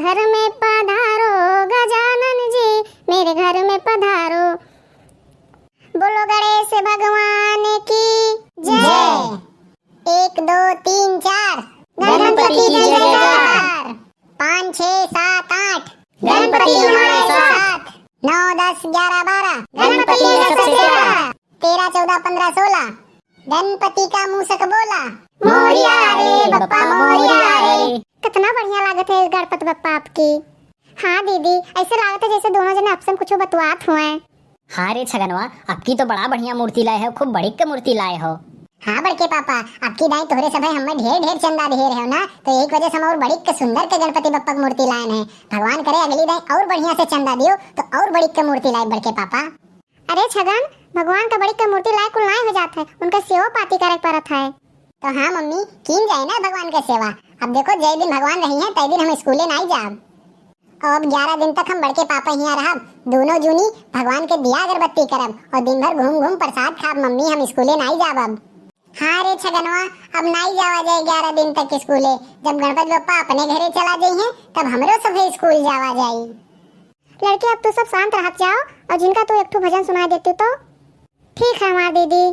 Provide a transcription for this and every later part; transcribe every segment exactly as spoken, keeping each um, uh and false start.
घर में पधारो गजानन जी, मेरे घर में पधारो। बोलो गणेश भगवान की जय। जय। एक, दो, तीन, चार। गणपति की जय जयकार। पाँच, छः, सात, आठ। गणपति हमारे साथ। नौ, दस, ग्यारह, बारह। गणपति है सबसे प्यारा। तेरह, चौदह, पन्द्रह, सोलह। गणपति का मूसक बोला। मोरिया रे बप्पा, मोरिया रे। कितना बढ़िया लागत है गणपति बप्पा आपकी। हाँ दीदी, ऐसे लागत है जैसे दोनों जने आपसे में कुछ बतुआत हुए। हाँ रे छगनवा, अबकी तो बड़ा बढ़िया मूर्ति लाए हो, खूब बड़िक मूर्ति लाए हो। हाँ बड़के पापा, अबकी दाई तोहरे सभे हमें ढेर ढेर चंदा दिहे रहे हो ना, तो एक वजह से हम और बड़िक सुंदर के गणपति बप्पा की मूर्ति लाए हैं। भगवान करे अगली दाई और बढ़िया से चंदा दियो तो और बड़िक मूर्ति लाए बड़के पापा। अरे छगन, भगवान का बड़िक मूर्ति लाए कुल नाई हो जात है, उनका सेवा पाती करे परत है। तो हाँ मम्मी, कीन जाए ना भगवान के सेवा। अब देखो, जय दिन भगवान रही हैं, तय दिन हम स्कूले नाई जाब। अब ग्यारह दिन तक हम बड़के पापा हियाँ रहब। दोनों जूनी भगवान के दिया अगरबत्ती करब और दिन भर घूम घूम प्रसाद खाब मम्मी, हम स्कूले नाई जाब अब। हाँ रे छगनवा, अब नाई जावा जाए ग्यारह दिन तक स्कूले। जब गणपति बप्पा अपने घरे चला जाई हैं, तब हमरो सभे स्कूल जावा जाई। लड़के, अब तू सब शांत रहत जाओ और जिनका तू एक ठो भजन सुनाई देती तो। ठीक है हमार दीदी।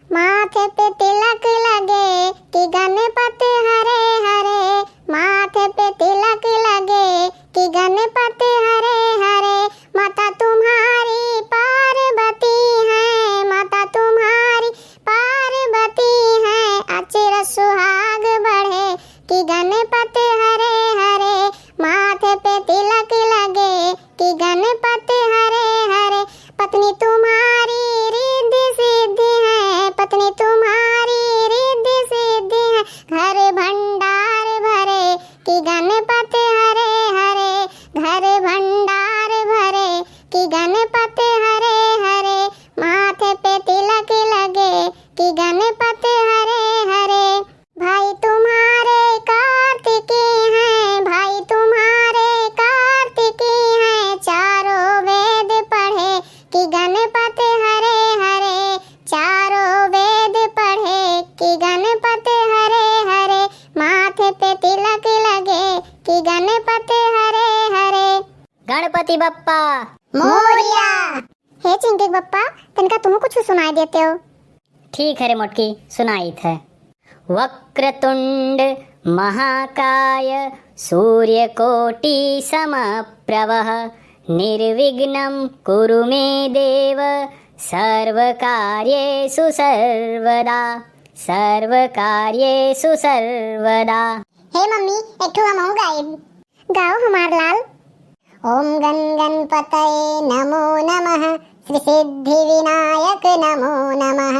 माथे पे तिलक लगे कि गणपति हरे हरे, माथे पे तिलक लगे कि गणपति हरे हरे। माता तुम्हारी पार्वती है, माता तुम्हारी पार्वती है, अचिर सुहाग बढ़े कि गणपति हरे हरे। माथे पे तिलक लगे कि गणपति हरे हरे। पत्नी तुम्हारी रिद्धि सिद्धि है, पत्नी तुम्हारी रिद्धि सिद्धि है, घर भंडार भरे कि गणपति हरे हरे, घर भंडार भरे कि गणपति हरे हरे। माथे पे तिलक लगे कि गणपति हरे हरे। भाई तुम्हारे कार्तिकी हैं, भाई तुम्हारे कार्तिकी हैं, चारों वेद पढ़े कि गणपति हरे हरे, चारों वेद पढ़े कि गणपति हरे हरे। माथे पे तिलक लगे कि गणपति हरे हरे। गणपति बप्पा मोरिया। हे चिंकी बप्पा, तनिका तुहूँ कुछ सुनाई देते हो। ठीक है रे मोटकी, सुनाइत है। वक्रतुंड महाकाय सूर्यकोटि समप्रभ, निर्विघ्नं कुरु मे देव सर्वकार्येषु सर्वदा, सर्वकार्येषु सर्वदा। हे मम्मी, एक ठो हमहू गाइब। गाओ हमार लाल। ओम गण गणपतये नमो नमः, श्री सिद्धि विनायक नमो नमः,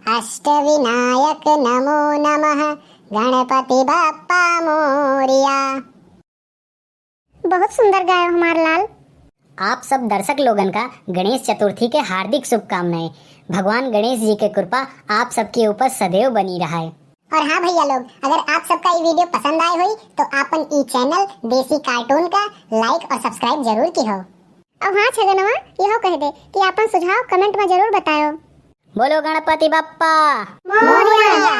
अष्ट विनायक नमो नमः, गणपति बप्पा मोरिया। बहुत सुंदर गायो हमार लाल। आप सब दर्शक लोगन का गणेश चतुर्थी के हार्दिक शुभकामनाएं। भगवान गणेश जी के कृपा आप सबके ऊपर सदैव बनी रहे। और हाँ भैया लोग, अगर आप सबका ई video पसंद आए होई तो आपन ई channel देसी cartoon का like और subscribe जरूर किहो। और हाँ छगनवा, यहो कह दे कि आपन सुझाव comment में जरूर बतायो। बोलो गणपति बप्पा मोरिया।